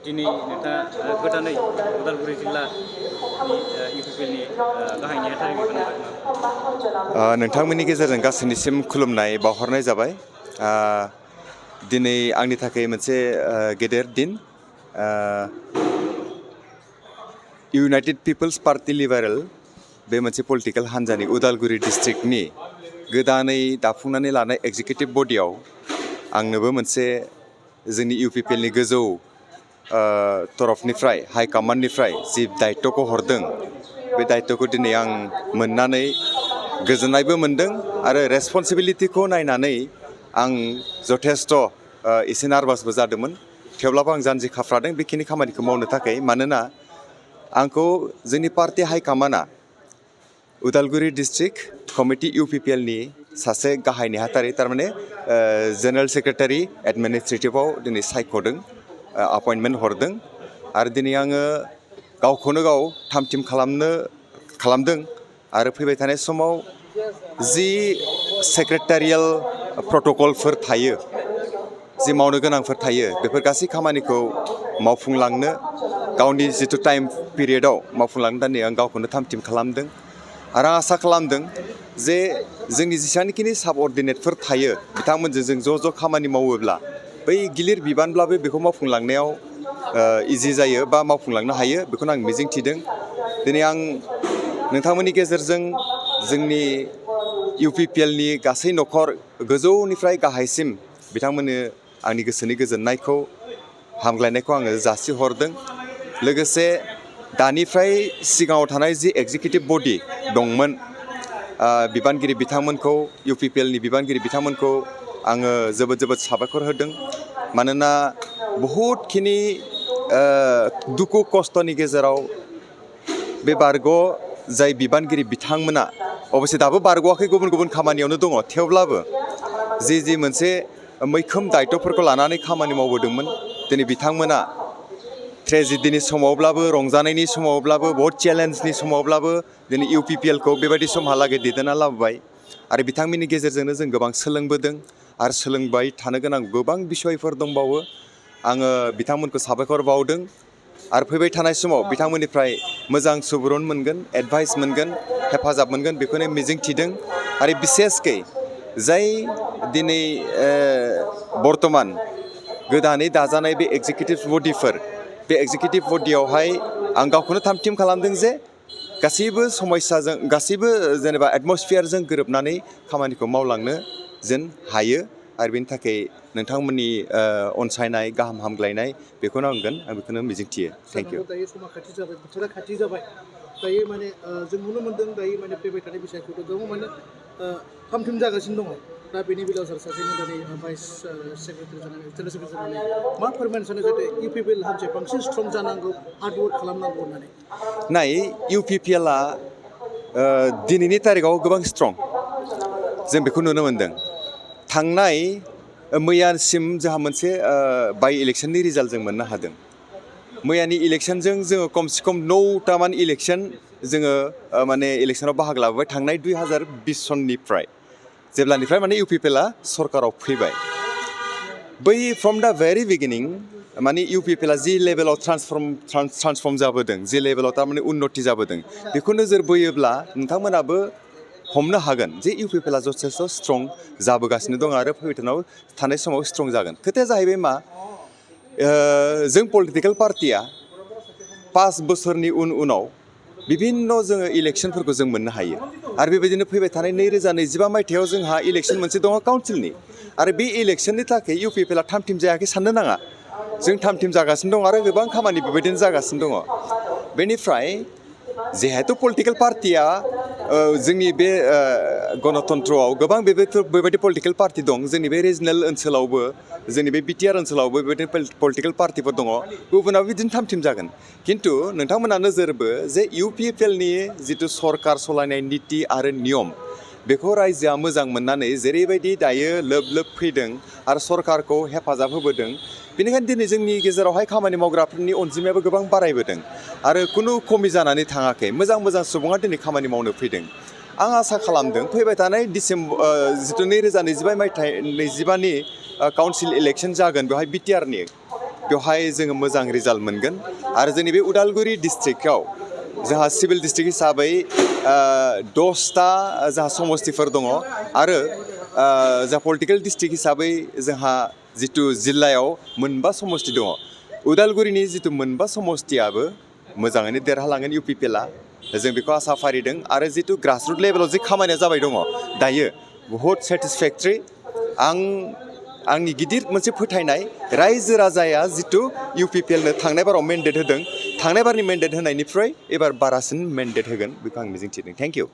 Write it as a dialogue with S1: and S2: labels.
S1: दिनै नोंथाङा गोदानै उदालगुरि जिल्लानि इउपिपिएलनि गाहाय नेहाथारि बिबान लादों।
S2: नोंथांमोननि गेजेरजों गासैनिसिम खुलुमनाय बावहरनाय जाबाय। दिनै आंनि थाखाय मोनसे गेदेर दिन। इउनाइटेड पिपल्स पार्टी लिबारेल बे मोनसे पलिटिकेल हान्जानि उदालगुरि डिस्ट्रिक्टनि गोदानै दाफुंनानै लानाय एग्जिकिउटिभ बडियाव आंनोबो मोनसे जोंनि इउपिपिएलनि गोजौ तरफनिफ्राय हाइ कामान्डनिफ्राय जि दायित्वखौ हरदों बे दायित्वखौ दिनै आं मोननानै गोजोननायबो मोनदों आरो रेसपन्सिबिलिटिखौ नायनानै आं जथेस्थ' एसे नार्भासबो जादोंमोन। थेवब्लाबो आं जानजि खाफ्रादों बेखिनि खामानिखौ मावनो थाखाय। मानोना आंखौ जोंनि पार्टी हाइ कामान्डआ उदालगुरि डिस्ट्रिक्ट कमिटि इउपिपिएलनि सासे गाहाय नेहाथारि थारमाने जेनेरेल सेक्रेटारि एडमिनिस्ट्रेटिभआव दिनै सायख'दों, अपइन्टमेन्ट हरदों। आरो दिनै आङो गावखौनो गाव थाम-थिम खालामदों आरो फैबाय थानाय समाव जि सेक्रेटारियेल प्रट'कलफोर थायो, जि मावनो गोनांफोर थायो, बेफोर गासै खामानिखौ मावफुंलांनो गावनि जिथु टाइम पिरियडआव मावफुंलांनो थाखाय आं गावखौनो थाम-थिम खालामदों। आरो आं आसा खालामदों जे जोंनि जेसेबांखिनि साबअर्डिनेटफोर थायो बिथांमोनजों जों ज' खामानि मावोब्ला बै गिलिर बिबानब्लाबो बेखौ मावफुंलांनायाव इजि जायो बा मावफुंलांनो हायो, बेखौनो आं मिजिंथिदों। दिनै आं नोंथांमोननि गेजेरजों जोंनि इउपिपिएलनि गासै न'खर गोजौनिफ्राय गाहायसिम बिथांमोननो आंनि गोसोनि गोजोननायखौ हामग्लायनायखौ आङो जासिहरदों। लोगोसे दानिफ्राय सिगाङाव थानाय जि एग्जिकिउटिभ बडि दंमोन, बिबानगिरि बिथांमोनखौ इउपिपिएलनि बिबानगिरि बिथांमोनखौ आङो जोबोद साबायखर होदों। मानोना बहुदखिनि दुखु खस्थ'नि गेजेराव बे जाय बिबानगिरि बिथांमोना अबयसे दाबो बारग'आखै, गुबुन खामानियावनो दङ, थेवब्लाबो जि मोनसे मैखोम दायित्वफोरखौ लानानै खामानि मावबोदोंमोन, दिनै बिथांमोना ट्रेजेडिनि समावब्लाबो, रंजानायनि समावब्लाबो, बहुत चेलेन्जनि समावब्लाबो दिनै इउपिपिएलखौ बेबायदि समहालागै दैदेनना लाबोबाय। आरो बिथांमोननि गेजेरजोंनो जों गोबां सोलोंबोदों आरो सोलोंबाय थानो गोनां गोबां बिसयफोर दंबावो। आङो बिथांमोनखौ साबायखर बावदों आरो फैबाय थानाय समाव बिथांमोननिफ्राय मोजां सुबुरुन मोनगोन, एडभाइस मोनगोन, हेफाजाब मोनगोन, बेखौनो मिजिंथिदों। आरो बिसेसकै जाय दिनै बर्तमान गोदानै दाजानाय बे एग्जिकिउटिभ बडिफोर, बे एग्जिकिउटिभ बडियावहाय आं गावखौनो थाम-थिम खालामदों जे गासैबो समयसाजों, गासैबो जेनेबा एटमस्फियारजों गोरोबनानै खामानिखौ मावलांनो जेन हायो। आरो बेनि थाखाय नोंथांमोननि अनसायनाय, गाहाम हामग्लायनाय बेखौनो आं बेखौनो मिजिंथियो। Thank you.
S3: दायो समा खाथि जाबाय, बोथोरा खाथि जाबाय। दायो माने जों नुनो मोन्दों दायो माने फैबाय थानाय बिसायख'थियाव गोबां माने थाम-थिम जागासिनो दङ। दा बेनि बेलायाव सासेनि दानि भाइस सेक्रेटारि जानानै, जेनेरेल सेक्रेटारि जानानै मा फोरमायनो सानो जाहाथे इउपिपिएल हान्जाया बांसिन स्ट्रं जानांगौ, हार्डवर्क खालामनांगौ होननानै?
S2: नाय, इउपिपिएलआ दिनैनि तारिखाव गोबां स्ट्रं, जों बेखौ नुनो मोन्दों। थांनाय मैयासिम जोंहा मोनसे बाइ इलेक्सननि रिजाल्ट जों मोननो हादों। मैयानि इलेक्सनजों जोङो खमसे खम 9टामान इलेक्सन जोङो माने इलेक्सनाव बाहागो लाबोबाय थांनाय 2020 सननिफ्राय, जेब्लानिफ्राय माने इउपिपिएलआ सरकाराव फैबाय। बै फ्रम दा भेरि बिगिनिं माने इउपिपिएलआ जि लेभेलाव ट्रान्सफर्म जाबोदों, जि लेभेलाव थारमाने उन्नति जाबोदों, बेखौ नोजोर बोयोब्ला नोंथांमोनाबो हमनो हागोन जे इउपिपिएलआ जथेस्थ' स्ट्रं जाबोगासिनो दं आरो फैबाय थानाय समाव स्ट्रं जागोन। खोथाया जाहैबाय मा, जों पलिटिकेल पार्टिया 5 बोसोरनि उनाव बिभिन्न जोङो इलेक्सनफोरखौ जों मोननो हायो। आरो बेबायदिनो फैबाय थानाय 2025 मायथाइयाव जोंहा इलेक्सन मोनसे दङ काउन्सिलनि। आरो बे इलेक्सननि थाखाय इउपिपिएलआ थाम-थिम जायाखै साननो नाङा। जों थाम-थिम जागासिनो दं आरो गोबां खामानि बेबायदिनो जागासिनो दङ। बेनिफ्राय जिहेतु पलिटिकेल पार्टिया जोंनि बे गणतन्त्रआव गोबां बेबायदि पलिटिकेल पार्टि दं। जोंनि बे रिजनेल ओनसोलावबो, जोंनि बे बिटिआर ओनसोलावबो बेबायदिनो पलिटिकेल पार्टिफोर दङ। गुबुनाबो बिदिनो थाम-थिम जागोन। खिन्थु नोंथांमोना नोजोरबो जे इउपिपिएलनि जिथु सरकार सालायनाय निति आरो नियम, बेखौ रायजोआ मोजां मोननानै जेरैबायदि दायो लोब फैदों आरो सरकारखौ हेफाजाब होबोदों, बेनिखायनो दिनै जोंनि गेजेरावहाय खामानि मावग्राफोरनि अनजिमायाबो गोबां बारायबोदों आरो खुनु खमि जानानै थाङाखै। मोजां सुबुङा दिनै खामानि मावनो फैदों। आं आसा खालामदों फैबाय थानाय जिथु 2025 मायथाइ 25नि काउन्सिल इलेक्सन जागोन, बेवहाय बिटिआरनि बेवहाय जोङो मोजां रिजाल्ट मोनगोन आरो जोंनि बे उदालगुरि डिस्ट्रिक्टआव जोंहा सिभिल डिस्ट्रिक्ट हिसाबै 10टा जोंहा समस्तिफोर दङ आरो जोंहा पलिटिकेल डिस्ट्रिक्ट हिसाबै जोंहा जितु जिल्लायाव मोनबा समस्ति दङ उदालगुरिनि जितु मोनबा समस्तियाबो मोजाङैनो देरहालांगोन UPPLआ जों बेखौ आसा फारिदों आरो जितु ग्रासरुट लेभेलाव जे खामानिया जाबाय दङ दायो बहुद सेटिसफेक्टरि आंनि गिदिर मोनसे फोथायनाय रायजो राजाया जितु UPPLनो थांनाय बाराव मेन्डेट होदों थांनाय बारनि मेन्डेट होनायनिफ्राय एबार बारासिन मेन्डेट होगोन बेखौ आं मिजिंथिदों थेंक इउ